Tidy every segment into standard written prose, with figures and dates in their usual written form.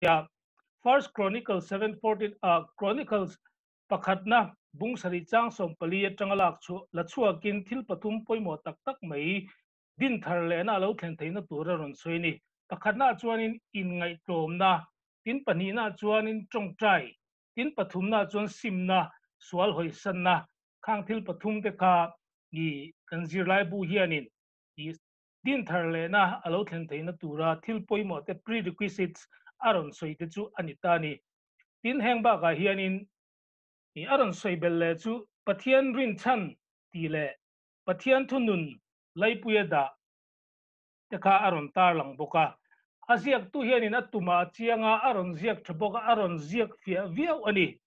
a. First Chronicles 7:14 ah Chronicles pakhatna bung sarih chang 14 atanga lak chu la chhuakin thil pathum pawimawh tak tak mai din thar lehna a lo thlen theihna tur a rawn sawi a ni. Pakhatnaah chuanin inngaihtlawmna, tin pahnihnaah chuanin tawngtai, tin pathumnaah chuan simna, sual hawisanna, khang thil pathum te kha i kan zirlaibu hianin i din thar lehna a lo thlen theihna tura thil pawimawh te prerequisites a rawn sawi te chu a ni ta a ni. Tin, heng bakah hianin i a rawn sawi belh leh chu Pathian rinchhan tih leh Pathian thunun laipuia dah te kha a rawn tarlang bawk a. A ziaktu hianin a tumah a chiang a, a rawn ziak tha bawk a, a rawn ziak fiah viau a ni.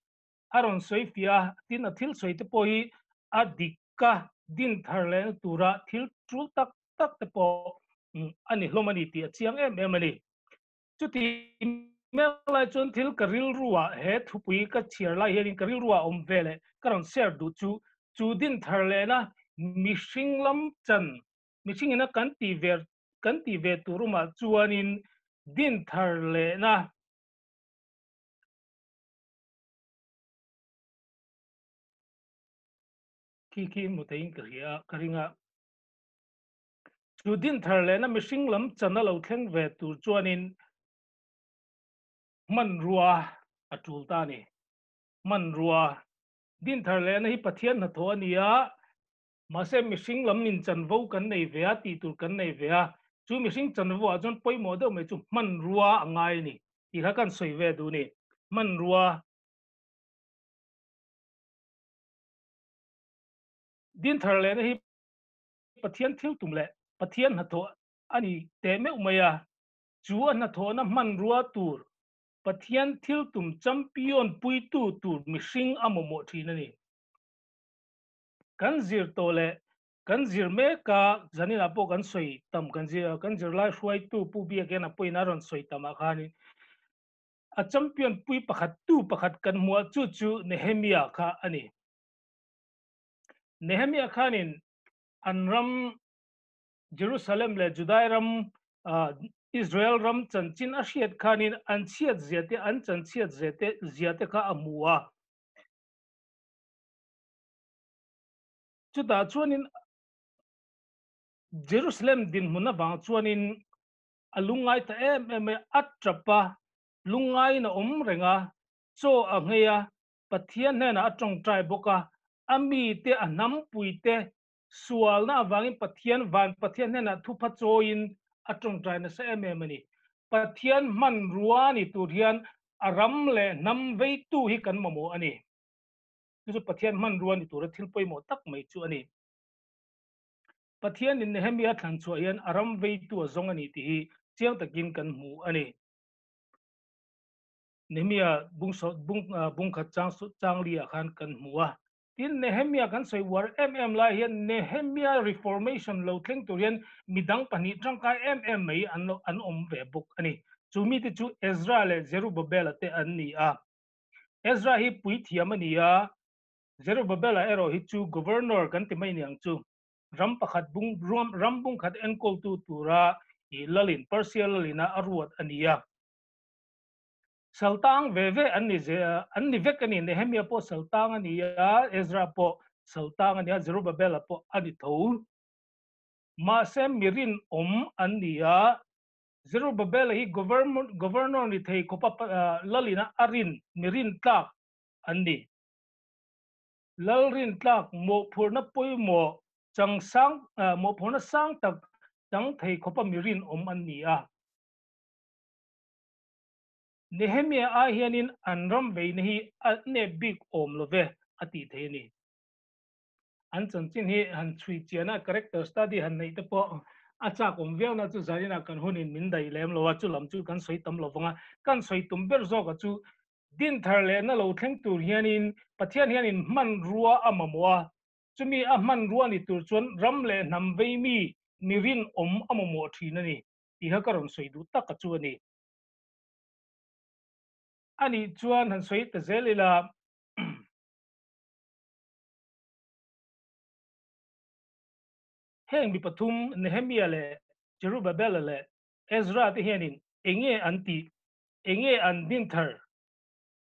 A rawn sawi fiah a, tin a thil sawi te pawh hi a dik a, din thar lehna tura thil tul tak tak te pawh a ni hlawm a ni tih a chiang em em a ni. Chuti mek lai chuan thil ka rilruah he thupui ka chhiar lai hianin ka rilruah a awm ve leh ka rawn share duh chu, chu din thar lehna mihring lam chan, mihring ina kan tih ve kan tih ve tur awmah chuanin din thar lehna khi khi hmu theiin ka hria a, ka ring a. Chu din thar lehna mihring lam chan a lo thleng ve tur chuanin hmanrua a tul ta a ni. Hmanrua din thar lehna hi Pathian hnathawh a ni a, mahse mihring lam in chanvo kan nei ve a, tih tur kan nei ve a, chu mihring chanvo ah chuan pawimawh deuh mai chu hmanrua a ngai a ni tih kha kan sawi ve duh a ni. Hmanrua din thar lehna hi Pathian thil tum leh Pathian hnathawh a ni teh meuh mai a, chu a hnathawhna hmanrua tur Pathian thil tum champion puitu tur mihring a mamawh thin a ni. Kan zir tawh leh kan zir mek a, zaninah pawh kan sawi tam, kan zir kan zirlai hruaitu Pu Biakian a pawhin a rawn sawi tamah khanin a champion pui pakhat tu pakhat kan hmuh a, chu chu Nehemia kha a ni. Nehemia khanin an ram Jerusalem leh Judai ram Israel ram chanchin a hriat khanin an chhiat zia te an chanchhiat zia te zia te kha a hmu a. Chutah chuanin Jerusalem dinhmun avang chuanin a lungngai ta em em mai a, a tap a, lungngaiin a awm reng a, chaw a nghei a, Pathian hnenah a tawngtai bawk a, a mite, a hnampuite sualna avangin Pathian van Pathian hnenah thupha chawiin a tawngtai nasa em em a ni. Pathian hmanrua ni tur hian a ram leh hnam veitu hi kan mamawh a ni. Chu chu Pathian hmanrua ni tura thil pawimawh tak mai chu a ni. Pathianin Nehemia thlan chhuah hian a ram veitu a zawng a ni tih hi chiang takin kan hmu a ni. Nehemia bung bung bung khat chang chang li ah khan kan hmu a. Tin Nehemia kan sawi uar em em lai hian Nehemia Reformation lo thleng tur hian midang pahnih tangkai em em mai an lo an awm ve bawk a ni. Chu mite chu Ezra leh Zerubbabel-a te an ni a. Ezra hi puithiam a ni a, Zerubbabel-a erawh hi chu Governor kan ti mai niang chu. Ram pakhat bung ram bung khat enkawltu tura i lalin Persia lalina a ruat a ni a. Saltang ve ve an ni an ni vek a ni. Nehemia pawh saltang a ni a, Ezra pawh saltang a ni a, Zerubbabel-a pawh a ni tho. Mahse mi rinawm an ni a, Zerubbabel-a hi governor ni thei khawpa lalina a rin mi rintlak an ni. Lal rintlak mawhphurhna pawimawh chang sang mawhphurhna sang tak chang thei khawpa mi rinawm an ni a. Nehemia ai hianin an ram veina hi a nep bik awm lo ve a tih thei a ni. An chanchin hi han chhui chian a, character study han neih te pawh a chak awm viau na chu zaninah kan hunin min daih lem lo a, chu lam chu kan sawi tam lo vang a. Kan sawi tum ber zawk a chu din thar lehna lo thleng tur hianin Pathian hianin hmanrua a mamawh a, chumi a hmanrua ni tur chuan ram leh hnam vei mi mi rinawm a mamawh thin a ni. Tih kha ka rawn sawi duh tak a chu a ni. A nih chuan han sawi ta zel ila. Heng mi pathum Nehemia leh Jerubabela leh Ezra te hianin eng nge an tih? Enge an din thar?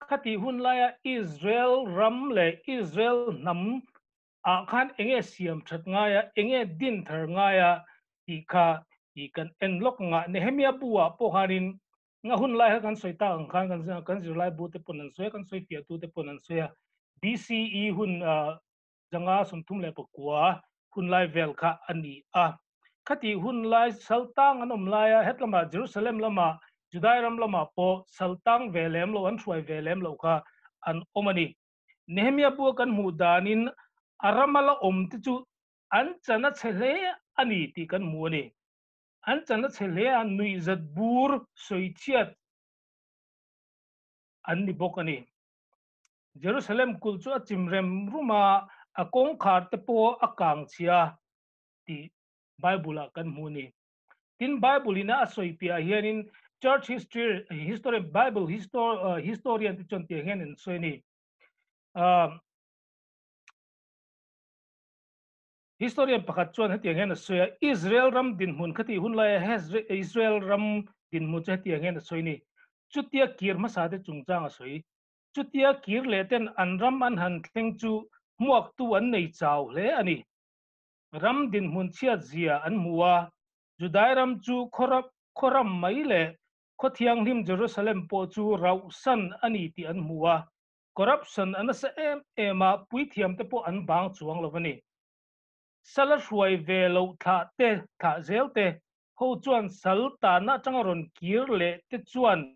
Khatih hun laia Israel ram leh Israel hnam ah khan enge siam that ngai a, enge din thar ngai a tih kha i kan en lawk ang a. Nehemia bu ah pawh khanin nga hun lai kha kan sawi tak ang khan kan kan zirlai bu te pawn an sawi a, kan sawi fiah tu te pawn an sawi a. BCE hun zanga 39 hun lai vel kha a ni a. Khatih hun lai saltang an awm laia hetlama Jerusalem lama Judai ram lamah pawh saltang ve lem lo an hruai ve lem lo kha an awm a ni. Nehemia bua kan hmuh danin a rama la awm te chu an chan a chhe hle a ni tih kan hmu a ni. An chan a chhe hle a, nuihzat bur sawichhiat an ni bawk a ni. Jerusalem kulh chu a chim rem rum a, a kawngkhar te pawh a kang chhia tih Bible ah kan hmu a ni. Tin, Bible in a sawi piah hianin Church history, historian, Bible historian te chuan tiang hian an sawi a ni. Historian pakhat chuan hetiang hian a sawi a, Israel ram dinhmun kha tih hun laia Israel ram dinhmun chu hetiang hian a sawi a ni. Chutia kir hmasa te chungchang a sawi. Chutia kir leh ten an ram an han thleng chu hmuaktu an nei chau hle a ni. Ram dinhmun chhiat zia an hmu a, Judai ram chu khaw ram mai leh khaw thianghlim Jerusalem pawh chu rauhsan a ni tih an hmu a, corruption a nasa em em a, puithiam te pawh an bang chuang lo a ni. Sala hruai ve loh thlah te, thlah zel te ho chuan sal tanna atanga rawn kir leh te chuan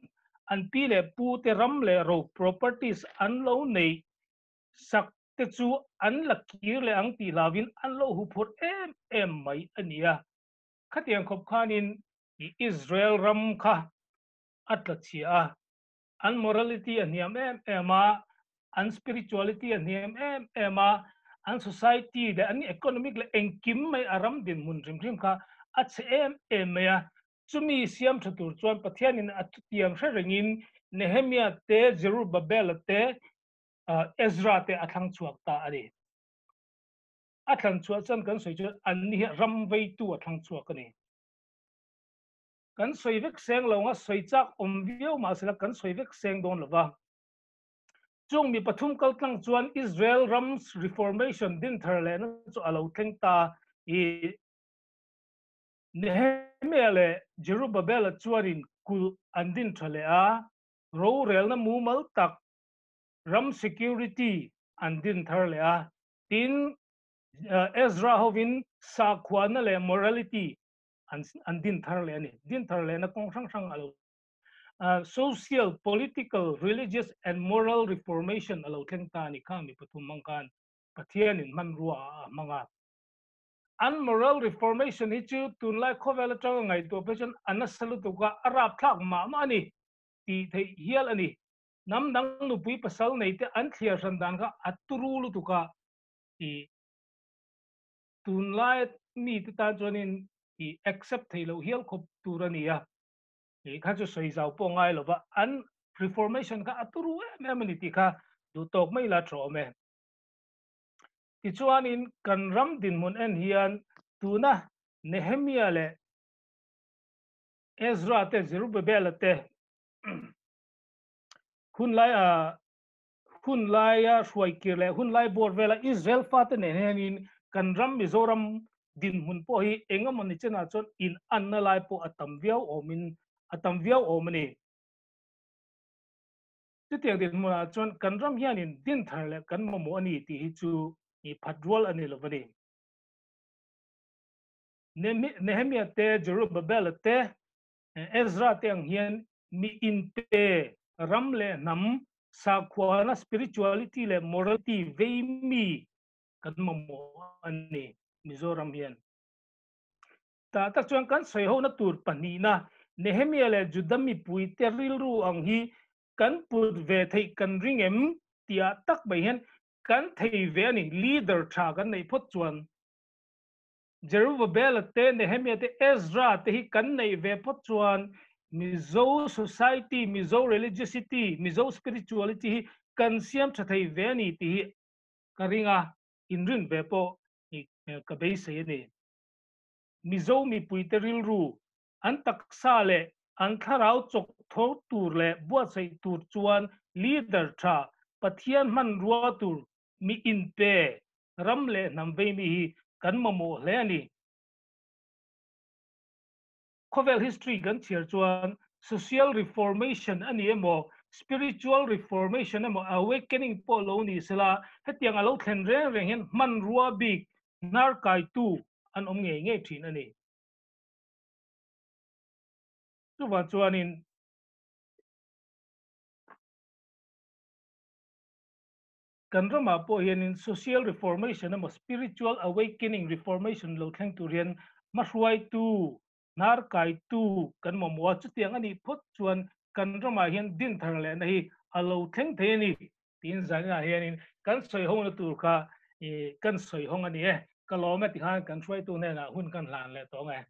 an pi leh pu te ram leh ro properties an lo neih sak te chu an la kir leh ang tih hlauvin an lo huphurh em em mai a ni a. Khatiang khawp khanin Israel ram kha a tla chhia a, an morality a hniam em em a, an spirituality a hniam em em a, an society leh an economic leh engkim mai a ram dinhmun hrim hrim kha a chhe em em mai a. Chumi siam tha tur chuan Pathianin a thutiam hre rengin Nehemia te, Zerubbabel-a te, Ezra te a thlang chhuak ta a ni. A thlan chhuah chuan kan sawi chuan an ni hi ram veitu a thlang chhuak a ni. Kan sawi vek seng lo nga sawi chak awm viau mahsela kan sawi vek seng dawn lo va. Chung mi pathum kal tlang chuan Israel ram reformation din thar lehna chu a lo thleng ta i Nehemia leh Jerubabel-a chuanin kulh an din tha leh a, rorelna mumal tak ram security an din thar leh a, tin Ezra hovin sakhuana leh morality an an din thar leh a ni. Din thar lehna kawng hrang hrang a lo social, political, religious and moral reformation a lo thleng ta a ni kha mi pathum hmang khan Pathianin hmanrua a hmang a. An moral reformation hi chu tunlai khawvel atanga ngaihtuah phei chuan a nasa lutuk a, a rapthlak mah mah a ni tih theih hial a ni. Hnam dang nupui pasal nei te an thliar hran dan kha a turu lutuk a i tunlai mi te tan chuanin i accept thei loh hial khawp tur a ni a, i kha chu sawi zau pawh ngai lo va, an reformation kha a turu em em a ni tih kha duh tawk mai ila tha awm e. Tichuanin kan ram dinhmun en hian tuna Nehemia leh Ezra te Zerubbabel-a te Hun lai a hun laia hruai kir leh hun lai bawr vela Israel fate nen hianin kan ram Mizoram dinhmun pawh hi eng emaw ni chenah chuan in anna lai pawh a tam viau awmin a tam viau awm a ni. Chutiang dinhmunah chuan kan ram hianin din thar leh kan mamawh a ni tih hi chu i phat rual a ni lo a ni. Nehemia te, Jerubabel te, Ezra te ang hian mi inpe ram leh hnam, sakhuana, spirituality leh morality vei mi kan mamawh a ni Mizoram hian. Tah tak chuan kan sawi hona tur pahnihna Nehemia leh Juda mipuite rilru ang hi kan put ve theih kan ring em tihah tak mai hian kan thei ve a ni, leader tha kan neih phawt chuan. Zerubbabel te, Nehemia te, Ezra te hi kan neih ve phawt chuan Mizo society, Mizo religiosity, Mizo spirituality hi kan siam tha thei ve a ni tih hi ka ring a, inrin ve pawh ka beisei a ni. Mizo mipuite rilru, an taksa leh an thlarau chawk tho tur leh buatsaih tur chuan leader tha, Pathian hmanrua tur mi inpe, ram leh hnam vei mi hi kan mamawh hle a ni. Khawvel history kan chhiar chuan social reformation a ni emaw, spiritual reformation emaw, awakening pawh lo ni sela, hetiang a lo thlen reng reng hian hmanrua bik hnar kaitu an awm ngei ngei thin a ni. Chuvang chuanin kan ramah pawh hianin social reformation emaw spiritual awakening reformation lo thleng tur hian hmahruaitu, hnar kaitu kan mamawh a, chutiang a nih phawt chuan kan ramah hian din thar lehna hi a lo thleng thei a ni tiin zaninah hianin kan sawi hawngna tur kha kan sawi hawng a ni e. Ka lawm e tikhan kan hruaitu hnenah hun kan hlan leh tawh ang e.